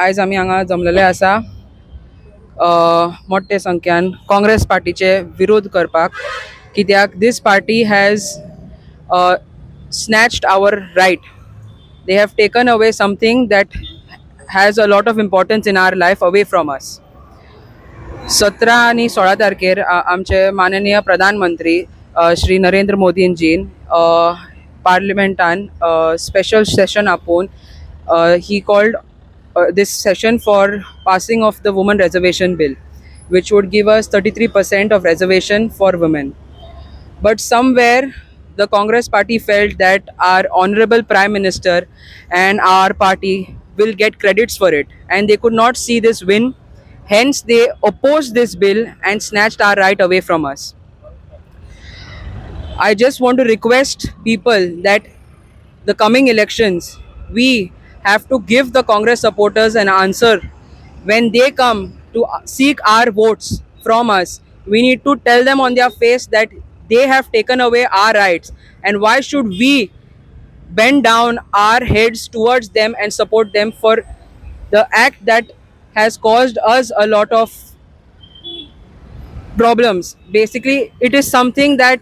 आयज आमी हांगा जमलेले आसा मोठे संख्यान काँग्रेस पार्टीचे विरोध करपाक, कित्याक this party has snatched our right. They have taken away something that has a lot of importance in our life away from us. 17 आनी 16 तारखेर आमचे माननीय प्रधानमंत्री श्री नरेंद्र मोदींजीन पार्लिमेंटान स्पेशल सेशन आपोवन he called this session for passing of the women reservation bill, which would give us 33% of reservation for women. But somewhere the Congress party felt that our honorable prime minister and our party will get credits for it, and they could not see this win. Hence, they opposed this bill and snatched our right away from us. I just want to request people that the coming elections, we have to give the Congress supporters an answer. When they come to seek our votes from us, we need to tell them on their face that they have taken away our rights, and why should we bend down our heads towards them and support them for the act that has caused us a lot of problems? Basically, it is something that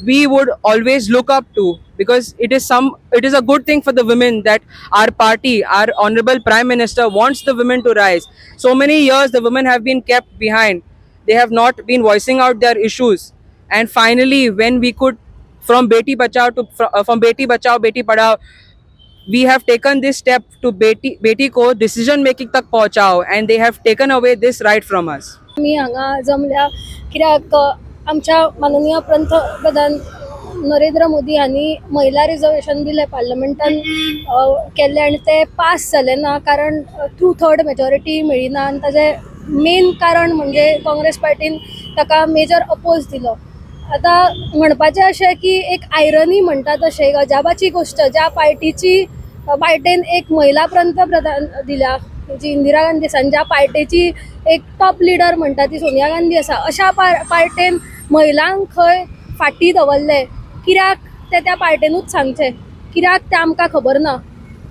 we would always look up to, because it is a good thing for the women that our party, our honorable prime minister wants the women to rise. So many years the women have been kept behind. They have not been voicing out their issues, and finally when we could, from Beti Bachao to from Beti Bachao Beti Padhao, we have taken this step to Beti Beti co decision making Tak पहुंचाओ, and they have taken away this right from us. आमी हांगा जमल्या कित्याक आमच्या माननीय पंतप्रधान नरेंद्र मोदी हांणी महिला reservation दिलें, पार्लमेंटान केल्लें आनी तें पास जालें ना, कारण टू थर्ड मेजॉरिटी मेळ्ळी ना. आनी ताजें मेन कारण म्हणजे काँग्रेस पार्टीन ताका मेजर अपोज दिलो. आतां म्हणपाचें अशें की एक आयरनी म्हणटा तशें, एक अजापाची गोश्ट, ज्या पार्टीची पार्टेन एक महिला पंतप्रधान दिल्या जी इंदिरा गांधी आसा आनी ज्या पार्टेची एक टॉप लिडर म्हणटा ती सोनिया गांधी आसा, अशा पार्टेन महिलांक खंय फाटीं दवरलें. कित्याक तें त्या पार्टेनूच सांगचें, कित्याक तें आमकां खबर ना.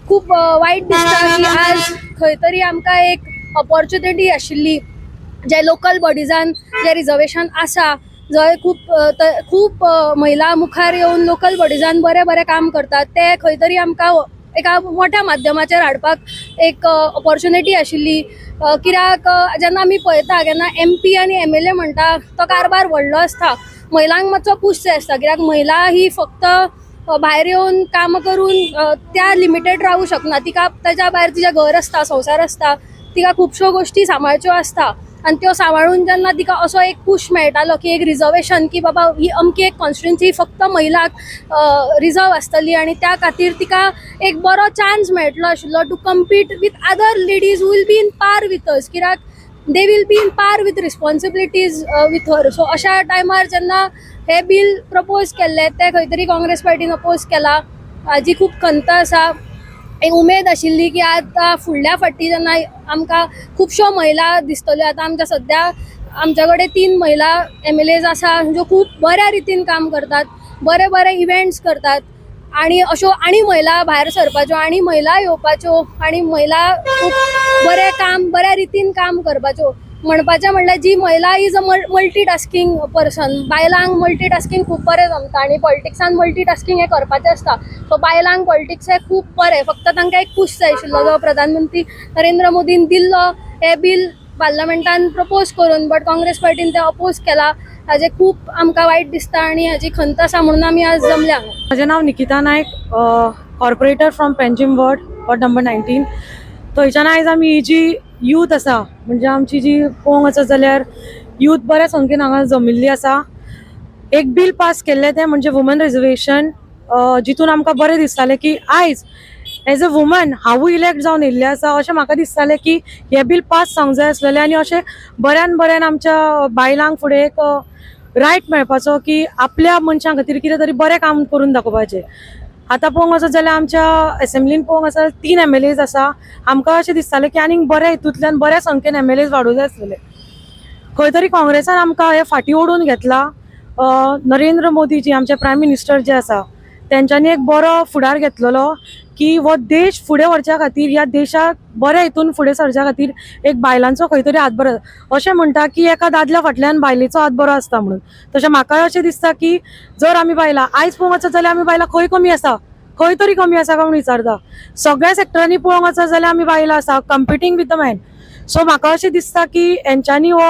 खूब वायट दिसता की आज खंय तरी आमकां एक ऑपॉर्चुनिटी आशिल्ली, जे लोकल बॉडिजान जे रिजर्वेशन आसा, जंय खूब खूब महिला मुखार येवन लोकल बॉडिजान बरें बरें काम करतात, ते खंय तरी आमकां एका मोठ्या माध्यमाचेर हाडपाक एक ऑपॉर्चुनिटी आशिल्ली. कित्याक जेन्ना आमी पळयता, केन्ना एमपी आनी एमएलए म्हणटा तो कारभार व्हडलो आसता, महिलांक मातसो पूश जाय आसता, कित्याक महिला ही फक्त भायर येवन कामां करून त्या लिमिटेड रावूं शकना. तिका ताच्या भायर तिचें घर आसता, संवसार आसता, तिका खुबश्यो गोश्टी सांबाळच्यो आसता. आनी त्यो सांबाळून जेन्ना तिका असो एक पूश मेळटालो की एक रिजर्वेशन, की बाबा ही अमकी एक कॉन्स्टिट्युएन्सी फक्त महिलाक रिजर्व आसतली, आनी त्या खातीर तिका एक बरो चान्स मेळटलो आशिल्लो to compete with other ladies will be in par with us, कित्याक they will be in par with responsibilities with her. So अशा टायमार जेन्ना हें बील प्रपोज केल्लें, तें खंय तरी काँग्रेस पार्टीन अपोज केला, हाजी खूब खंत आसा. एक उमेद आशिल्ली की आतां फुडल्या फावटी जेन्ना आमकां खुबश्यो महिला दिसतल्यो. आतां आमच्या सद्या आमच्या कडेन तीन महिला एमएलएज आसा, ज्यो खूब बऱ्या रितीन काम करतात, बरे बरे इव्हेंट्स करतात. आनी अश्यो आनी महिला भायर सरपाच्यो आनी महिला येवपाच्यो आनी महिला खूब बरें काम, बऱ्या रितीन काम करपाच्यो. म्हणपाचें म्हणल्यार जी महिला is a multitasking person. बायलांक मल्टीटास्कींग खूब बरें जमता आनी पॉलिटिक्सान मल्टीटास्कींग हें करपाचें आसता. सो बायलांक पॉलिटिक्स हें खूब बरें, फक्त तांकां एक पूश जाय आशिल्लो, जो प्रधानमंत्री नरेंद्र मोदीन दिल्लो हें बील पार्लमेंटान प्रपोज करून, बट काँग्रेस पार्टीन तें अपोज केला. हाजें खूब आमकां वायट दिसता आनी हाजी खंत आसा, म्हणून आमी आज जमल्या हांगा. म्हजें नांव Nikita Naik, corporator from Panjim ward, ward number 19. थंयच्यान आयज आमी ही जी यूथ आसा, म्हणजे आमची जी पळोवंक वचत जाल्यार यूथ बऱ्या संख्येन हांगा जमिल्ली आसा. एक बील पास केल्लें, तें म्हणजे वुमन रिजर्वेशन, जितून आमकां बरें दिसतालें की आयज एज अ वुमन हांवूय इलेक्ट जावन येयल्लें आसा, अशें म्हाका दिसतालें की हें बील पास जावंक जाय आसलेलें. आनी अशें बऱ्यान बऱ्यान आमच्या बायलांक फुडें एक रायट मेळपाचो की आपल्या मनशां खातीर कितें तरी बरें काम करून दाखोवपाचें. आतां पळोवंक वचत जाल्यार आमच्या एसेंब्लीन पळोवंक वचत जाल्यार तीन एमएलएज आसा. आमकां अशें दिसतालें की आनीक बऱ्या हितूंतल्यान बऱ्या संख्येन एमएलएज वाडूंक जाय आसलेले. खंय तरी काँग्रेसान आमकां हें फाटीं ओडून घेतलां. नरेंद्र मोदी जी, आमचे प्रायम मिनिस्टर जे आसा, तेंच्यांनी एक बरो फुडार घेतलेलो की हो देश फुडें व्हरच्या खातीर, ह्या देशाक बऱ्या हितून फुडें सरच्या खातीर एक बायलांचो खंय तरी हात बरो. अशें म्हणटा की एका दादल्या फाटल्यान बायलेचो हात बरो आसता म्हणून. तशें म्हाकाय अशें दिसता की जर आमी बायलां आयज पळोवंक वचत जाल्यार आमी बायलां खंय कमी आसा, खंय तरी कमी आसा काय म्हणून विचारता. सगळ्या सेक्टरांनी पळोवंक वचत जाल्यार आमी बायलां आसा competing with the man. So म्हाका अशें दिसता की हेंच्यांनी हो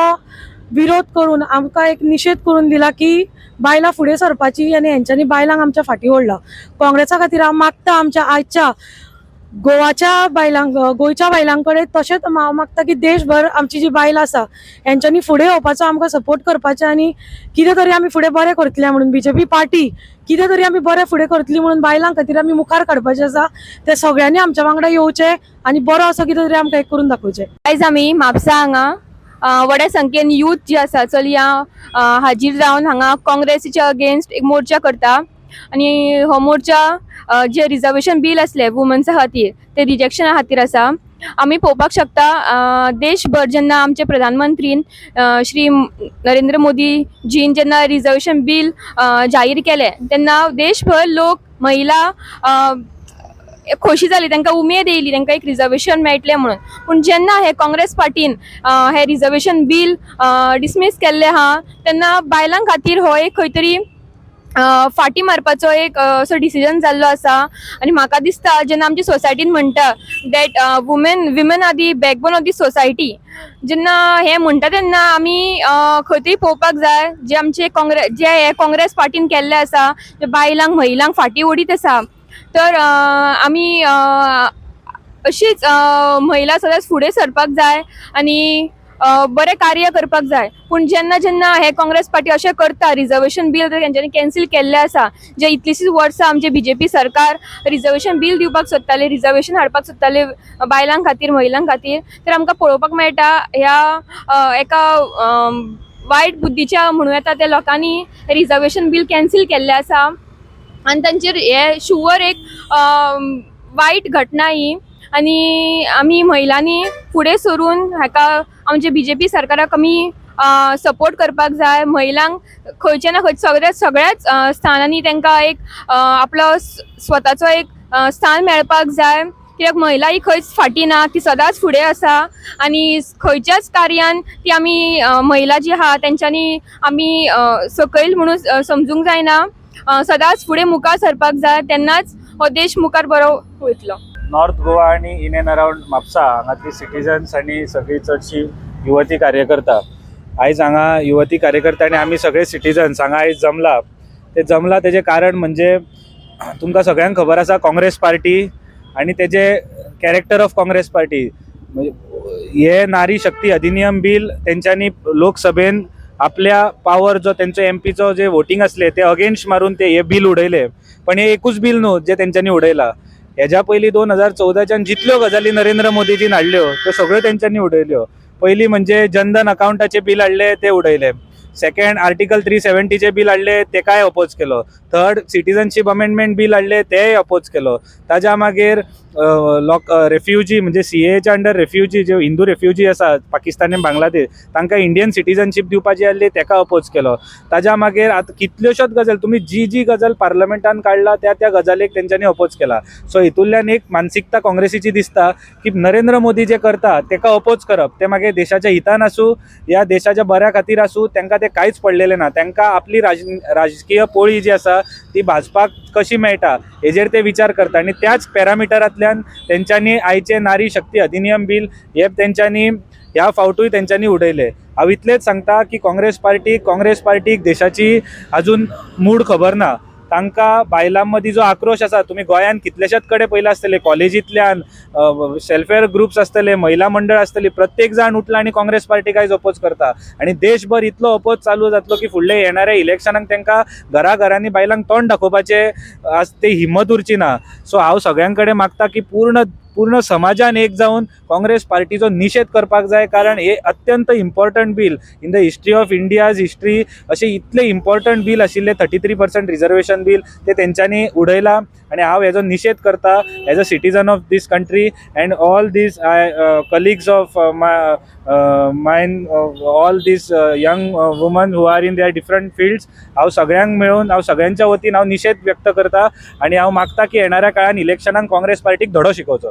विरोध करून आमकां एक निशेध करून दिला की बायलां फुडें सरपाची आनी हेंच्यांनी बायलांक आमच्या फाटीं ओडला. काँग्रेसा खातीर हांव मागता आमच्या आयच्या गोवाच्या बायलांक, गोंयच्या बायलां कडेन, तशेंच हांव मागता की देशभर आमची जी बायलां आसा हेंच्यांनी फुडें येवपाचो, आमकां सपोर्ट करपाचें आनी कितें तरी आमी फुडें बरें करतले म्हणून, बीजेपी पार्टी कितें तरी आमी बरें फुडें करतली म्हणून बायलां खातीर आमी मुखार काडपाचें आसा. ते सगळ्यांनी आमच्या वांगडा येवचें आनी बरो असो कितें तरी आमकां एक करून दाखोवचें. आयज आमी म्हापसा हांगा व्हड्या संख्येन यूथ जी आसा, चलयां हाजीर जावन हांगा काँग्रेसीच्या अगेन्स्ट एक मोर्चा करता आनी हो मोर्चा जे रिजर्वेशन बील आसलें वुमन्सा खातीर ते रिजेक्शना खातीर आसा. आमी पळोवपाक शकता, देशभर जेन्ना आमचे प्रधानमंत्रीन श्री नरेंद्र मोदीजीन जेन्ना रिजर्वेशन बील जाहीर केलें तेन्ना देशभर लोक, महिला खोशी जाली, तांकां उमेद येयली, तांकां एक रिजर्वेशन मेळटलें म्हणून. पूण जेन्ना हे काँग्रेस पार्टीन हे रिजर्वेशन बील डिसमीस केल्लें आहा तेन्ना बायलां खातीर हो एक खंय तरी फाटी मारपाचो एक असो डिसिजन जाल्लो आसा. आनी म्हाका दिसता जेन्ना आमची सोसायटीन म्हणटा that women are the backbone of the society, जेन्ना हें म्हणटा तेन्ना आमी खंय तरी पळोवपाक जाय जे आमचे काँग्रेस, जे हे काँग्रेस पार्टीन केल्लें आसा, जे बायलांक महिलांक फाटीं ओडीत आसा, तर आमी अशीच महिला सदांच फुडें सरपाक जाय आनी बरें कार्य करपाक जाय. पूण जेन्ना जेन्ना हे काँग्रेस पार्टी अशें करता, रिजर्वेशन बील तेंच्यांनी कॅन्सील केल्लें आसा, जे इतलीशीच वर्सां आमचे बीजेपी सरकार रिजर्वेशन बील दिवपाक सोदताले, रिजर्वेशन हाडपाक सोदताले बायलां खातीर, महिलां खातीर, तर आमकां पळोवपाक मेळटा ह्या एका वायट बुद्धीच्या म्हणूं येता त्या लोकांनी रिजर्वेशन बील कॅन्सील केल्लें आसा आनी तांचेर हे शुवर एक वायट घटना ही. आनी आमी महिलांनी फुडें सरून हाका आमचे बीजेपी सरकाराक आमी सपोर्ट करपाक जाय. महिलांक खंयचे ना खंयचे सगळ्या सगळ्याच स्थानांनी तांकां एक आपलो स्वताचो एक स्थान मेळपाक जाय, कित्याक महिला ही खंयच फाटीं ना, ती सदांच फुडें आसा आनी खंयच्याच कार्यान ती आमी महिला जी आहा तेंच्यांनी आमी सकयल म्हणून समजूंक जायना. सदांच फुडें मुखार सरपाक जाय, तेन्नाच हो देश मुखार बरो वयतलो. नॉर्थ गोवा आनी इन एंड अरावंड म्हापसा हांगातली सिटीजन्स आनी सगळी चडशी युवती कार्यकर्ता आयज हांगा, युवती कार्यकर्ता आनी आमी सगळे सिटीजन्स हांगा आयज जमला. ते जमला तेजें कारण म्हणजे तुमकां सगळ्यांक खबर आसा, काँग्रेस पार्टी आनी तेजे कॅरेक्टर ऑफ काँग्रेस पार्टी. म्हणजे हे नारी शक्ती अधिनियम बील तेंच्यांनी लोकसभेन आपल्या पावर जो तेंचो एमपीचो जे वोटींग आसले ते अगेन्स्ट मारून ते हे बील उडयले. पण हे एकूच बील न्हू जे तेंच्यांनी उडयला. हेज्या पयलीं 2014च्यान जितल्यो गजाली नरेंद्र मोदीजीन हाडल्यो त्यो सगळ्यो तेंच्यांनी उडयल्यो. पयलीं म्हणजे जनधन अकावंटाचें बील हाडलें, तें उडयलें. सेकंड, आर्टिकल 370चें बील हाडलें, तेकाय अपोज केलो. थर्ड, सिटीजनशीप अमेंडमेंट बील हाडलें, तेय अपोज केलो. ताज्या मागीर लोक रेफ्युजी, म्हणजे सीएएच्या अंडर रेफ्युजी, जे हिंदू रेफ्युजी आसा पाकिस्तान आनी बांगलादेश, तांकां इंडियन सिटीजनशीप दिवपाची आहली, तेका अपोज केलो. ताज्या मागीर आतां कितल्योश्योच गजाल, तुमी जी जी गजाल पार्लमेंटान काडला त्या त्या गजालीक तेंच्यांनी अपोज केला. सो हितूंतल्यान एक मानसिकता काँग्रेसीची दिसता की नरेंद्र मोदी जे करता तेका अपोज करप, ते मागीर देशाच्या हितान आसूं या देशाच्या बऱ्या खातीर आसूं, तांकां ते कांयच पडलेलें ना. तांकां आपली राजकीय पोळी जी आसा ती भाजपाक कशी मेळटा हेजेर ते विचार करता आनी त्याच पॅरामिटरांतल्यान तेंच्यांनी आयचे नारी शक्ती अधिनियम बील हे तेंच्यांनी ह्या फावटूय तेंच्यांनी उडयले. हांव इतलेंच सांगता की काँग्रेस पार्टीक देशाची अजून मूड खबर ना. तांकां बायलां मदीं जो आक्रोश आसा, तुमी गोंयांत कितलेश्याच कडेन पयला आसतले, कॉलेजींतल्यान वेलफेअर ग्रुप्स आसतले, महिला मंडळ आसतली, प्रत्येक जाण उठला आनी काँग्रेस पार्टीक आयज अपोज करता. आनी देशभर इतलो अपोज चालू जातलो की फुडल्या येणाऱ्या इलेक्शनाक तांकां घरा घरांनी बायलांक तोंड दाखोवपाचें आज ते हिम्मत उरची ना. सो हांव सगळ्यां कडेन मागता की पूर्ण पूर्ण समाजान एक जावन काँग्रेस पार्टीचो निशेध करपाक जाय, कारण हे अत्यंत important bill in the history of India's history अशें इतलें इम्पॉर्टंट बील आशिल्लें 33% रिजर्वेशन बील ते तेंच्यांनी उडयलां आनी हांव हेजो निशेध करता as a citizen of this country and all these colleagues of mine, all these young women who are in their different fields. हांव सगळ्यांक मेळून, हांव सगळ्यांच्या वतीन हांव निशेध व्यक्त करता आनी हांव मागता की येणाऱ्या काळान इलेक्शनाक काँग्रेस पार्टीक धडो शिकोवचो.